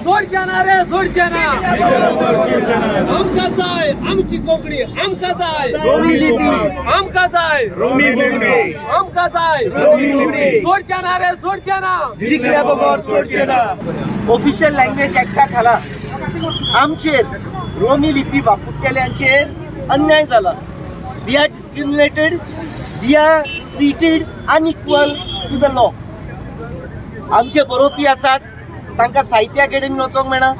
सोडचे ना रे, सोडचे ना. आमकां जाय आमची कोंकणी, आमकां जाय आमकां जाय आमकां जाय. सोडचे ना रे, सोडचे ना. जिखल्या बगर सोडचे ना. ऑफिशियल लँग्वेज एक्टा खाला आमचेर रोमी लिपी वापरतल्यांचेर अन्याय जाला. We are discriminated, we are treated unequal to the law. आमचे बरोवपी आसात तांकां साहित्य अकादेमी वचोंक मेळना,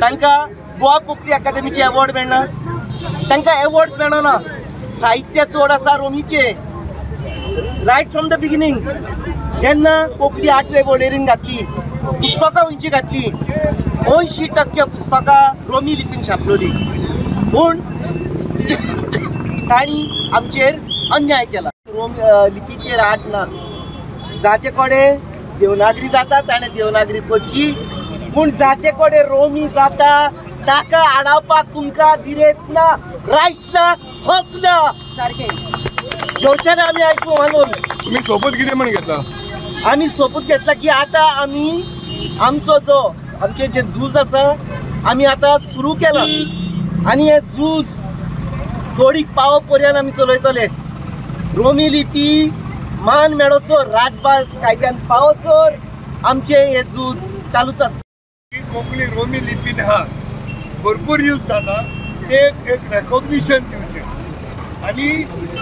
तांकां गोवा कोंकणी अकादेमीचे एवॉर्ड मेळना, तांकां एवॉर्ड्स मेळना. साहित्य चड आसा रोमीचे रायट फ्रॉम the beginning. जेन्ना कोंकणी आठवे वळेरीन घातली, पुस्तकां खंयची घातली, 80% पुस्तकां रोमी लिपीन छापलोली, पूण तांणी आमचेर अन्याय केला. रोमी लिपीचेर आट ना. जाचे कडेन देवनागरी जाता ताणें देवनागरी करची, पूण जाचे कडेन रोमी जाता ताका आडावपाक तुमकां दिरेत ना, रायट ना, हक ना. सारकें घेवचे ना आमी आयकूं मानून. तुमी सोपूत कितें म्हण घेतला? आमी सोपूत घेतला की आतां आमी आमचो जो आमचें जें झूज आसा आमी आतां सुरू केलां आनी हें झूज जोडीक पावो पर्यंत आमी चलयतले. रोमी लिपी मान मेळोसर, राजभास कायद्यान पावोसर आमचें हें झूज चालूच आसता. कोंकणी रोमी लिपीन आहा, भरपूर यूज जाता, ते एक रेकॉग्निशन दिवचें. आनी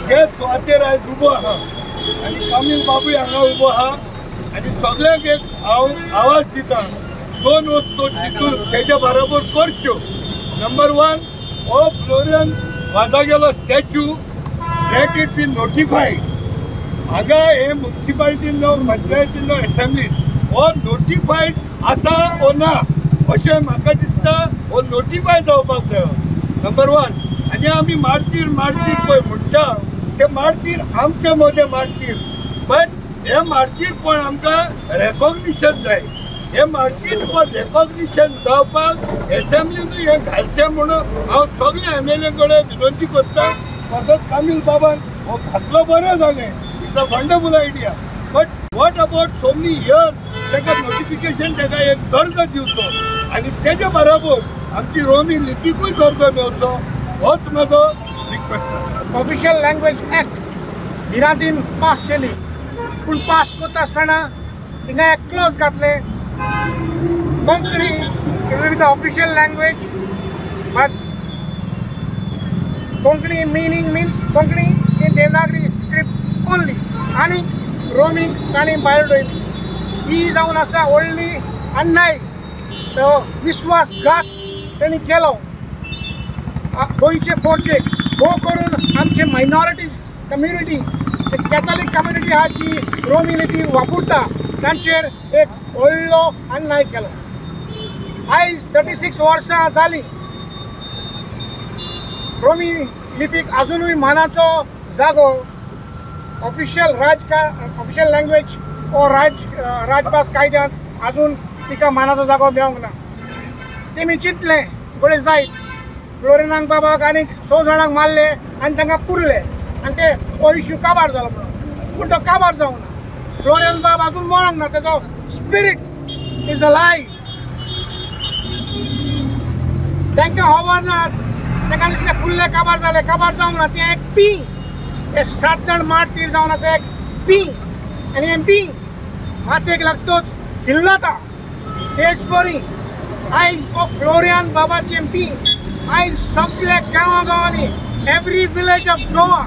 जे सुवातेर आयज उबो आहा आनी कामील बाबूय हांगा उबो आहा आनी सगल्यांक एक हांव आवाज दिता, दोन वस्तू तितून तेज्या बरोबर करच्यो. नंबर 1, हो Florian वाजागेलो statue let it be notified. हांगा हे मुन्सिपालिटीन जावं पंचायतीन जावं एसेंब्लीन हो नोटिफायड आसा ओ ना अशें म्हाका दिसता. हो नोटिफाय जावपाक जायो, नंबर 1. आनी आमी मार्तीर मार्तीर पळय म्हणटा ते मार्तीर आमचे मदें मार्तीर, बट हे मार्तीरपण आमकां रेकॉग्निशन जाय. हे मार्तीरपण रेकॉग्निशन जावपाक एसेंब्लीनूय हें घालचें म्हणून हांव सगल्या एम एल ए कडेन विनंती करता. तसोच कामील बाबान हो घातलो, बरें जालें, it's a wonderful idea, but what about so many years ताका नोटिफिकेशन, ताका एक दर्जो दिवचो आनी तेजे बरोबर आमची रोमी लिपीकूय दर्जो मेळचो, होच म्हजो रिक्वेस्ट आसा. ऑफिशियल लँग्वेज एक्ट भिरांतीन पास केली, पूण पास करता आसतना हिंगा एक क्लॉज घातले, Konkani it will be the official language, but Konkani meaning means Konkani in Devanagari script only. आनी रोमीक तांणी भायर उडयली. ही जावन आसा व्हडली अन्याय, तो विश्वासघात तेणी केलो गोंयचे पोर्चेक. हो करून आमचे मायनॉरिटीज कम्युनिटी, कॅथॉलीक कम्युनिटी आहा जी रोमी लिपी वापरता तांचेर एक व्हडलो अन्याय केलो. आयज 36 वर्सां जालीं रोमी लिपीक आजुनूय मानाचो जागो ऑफिशियल ऑफिशियल लँग्वेज ओ राजभास कायद्यांत आजून तिका मानाचो जागो मेळोंक ना. तेमी चिंतलें बरें जायत, फ्लोरिनाक बाबाक आनीक 6 जाणांक मारले आनी तांकां पुरले आनी ते हो इश्यू काबार जालो म्हणून, पूण तो काबार जावंक ना. फ्लोरियन बाब आजून मरोंक ना, तेजो स्पिरीट is alive. तांकां खबर ना, तांकां दिसलें फुडले काबार जाले, काबार जावंक ना. तें एक पी, हे 7 जाण मार्टीर जावन आसा एक पी, आनी हें पी मातयेक लागतोच किल्लता. तेच परी आयज हो फ्लोरियन बाबाचें पी आयज सगल्या गांवा गांवांनी एवरी विलेज ऑफ गोवा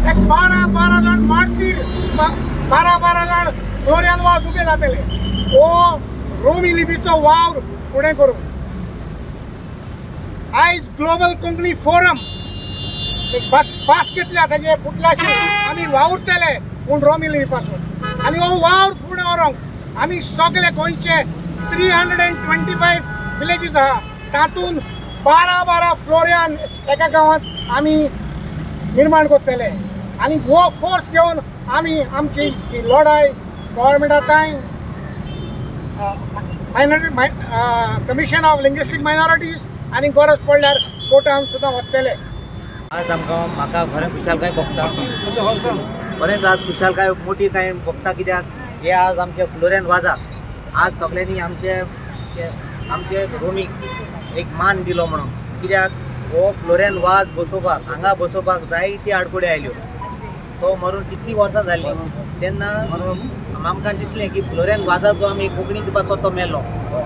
एक 12-12 जाण मार्टीर, 12-12 जाण फ्लोरियन वाज उबे जातले. हो रोमी लिपीचो वावर फुडें करूंक आयज ग्लोबल कोंकणी फोरम एक बस पास घेतल्या ताजे फुटलाशे आमी वावुरतले पूण रोमी लिपी पासून, आनी हो वावर फुडें व्हरूंक आमी सगळे गोंयचे 325 विलेजीस आहा तातूंत 12-12 फ्लोरियन एका गांवांत आमी निर्माण करतले आनी हो फोर्स घेवन आमी आमची ही लढाय गव्हर्मेंटा थंय minority commission of linguistic minorities आनी गरज पडल्यार कोर्टान सुद्दां वतले. आज आमकां म्हाका खरें खुशालकाय भोगता, खरेंच आज खुशालकाय मोठी कांय भोगता, कित्याक हे आज आमचे फ्लोरियन वाजा आज सगळ्यांनी आमचे आमचे रोमीक एक मान दिलो म्हणून, कित्याक हो फ्लोरियन वाज बसोवपाक हांगा बसोवपाक जायती आडखळी आयल्यो. तो मरून कितलीं वर्सां जालीं तेन्ना आमकां दिसलें की फ्लोरियन वाजाचो आमी कोंकणी पासत तो मेलो.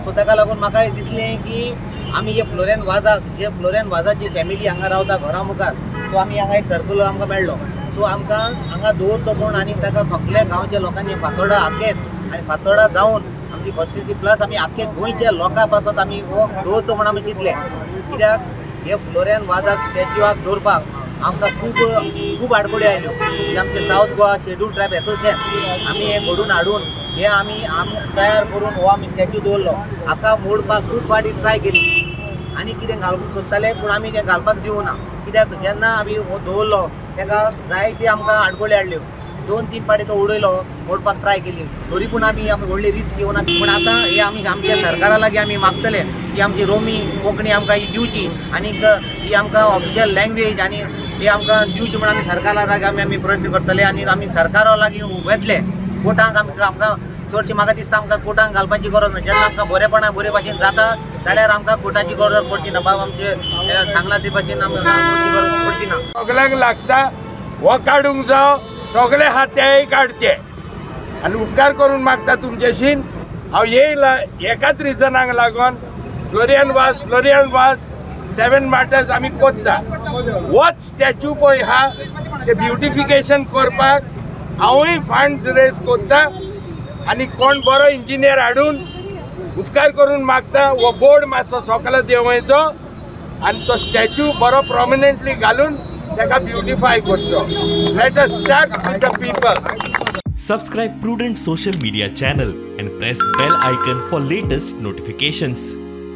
सो ताका लागून म्हाका दिसलें की आमी हे फ्लोरियन वाजाक जे फ्लोरियन वाजाची फॅमिली हांगा रावता घरा मुखार, सो आमी हांगा एक सर्कल आमकां मेळ्ळो. सो आमकां हांगा दवरचो म्हूण आनी ताका सगल्या गांवच्या लोकांनी फातोर्डा आख्खेच आनी फातोर्डा जावन आमची कॉन्स्टिट्युन्सी प्लस आमी आख्खे गोंयच्या लोकां पासत आमी हो दवरचो म्हूण आमी चिंतलें. कित्याक हे फ्लोरियन वाजाक स्टॅच्यूआक दवरपाक आमकां खूब खूब आडखळी आयल्यो. आमचे South Goa schedule tribe association आमी हे घडून हाडून हे आमी तयार करून हो आमी स्टॅच्यू दवरलो. हाका मोडपाक खूब फावटी ट्राय केली आनी कितें घालूंक सोदताले, पूण आमी तें घालपाक दिवना. कित्याक जेन्ना आमी हो दवरलो ताका जायती आमकां आडखळी हाडल्यो. 2-3 फावटी तो उडयलो, मोडपाक ट्राय केली, तरी पूण आमी व्हडली रिस्क घेवन. पूण आतां हे आमी आमच्या सरकारा लागीं आमी मागतले की आमची रोमी कोंकणी आमकां ही दिवची आनी ही आमकां ऑफिशियल लँग्वेज आनी ही आमकां दिवची म्हूण आमी सरकारा लागीं आमी आमी प्रयत्न करतले आनी आमी सरकारा लागीं वेतले. कोर्टांक आमकां चडशी म्हाका दिसता आमकां कोर्टांक घालपाची गरज ना. जेन्ना आमकां बरेपणा बरे भाशेन जाता जाल्यार आमकां कोर्टाची गरज पडची ना. बाब आमचे सांगला ते भाशेन आमकां गरज पडची ना. सगल्यांक लागता हो काडूंक जावं, सगळे आहा तेय काडचे आनी उपकार करून मागता तुमच्याशीन. हांव येयला एकाच रिजनाक लागून फ्लोरियन वाज 7 मार्टर्स आमी कोत्ता. होच स्टॅच्यू पळय आहा ते ब्युटिफिकेशन करपाक हांवूय फंड्स रेज कोत्ता आनी कोण बरो इंजिनियर हाडून उपकार करून मागता हो बोर्ड मातसो सकलो देंवयचो आनी तो स्टॅच्यू बरो प्रोमिनंटली घालून ताका ब्युटिफाय करचो. Let us start with the people. Subscribe Prudent Social Media channel and press bell icon for latest notifications.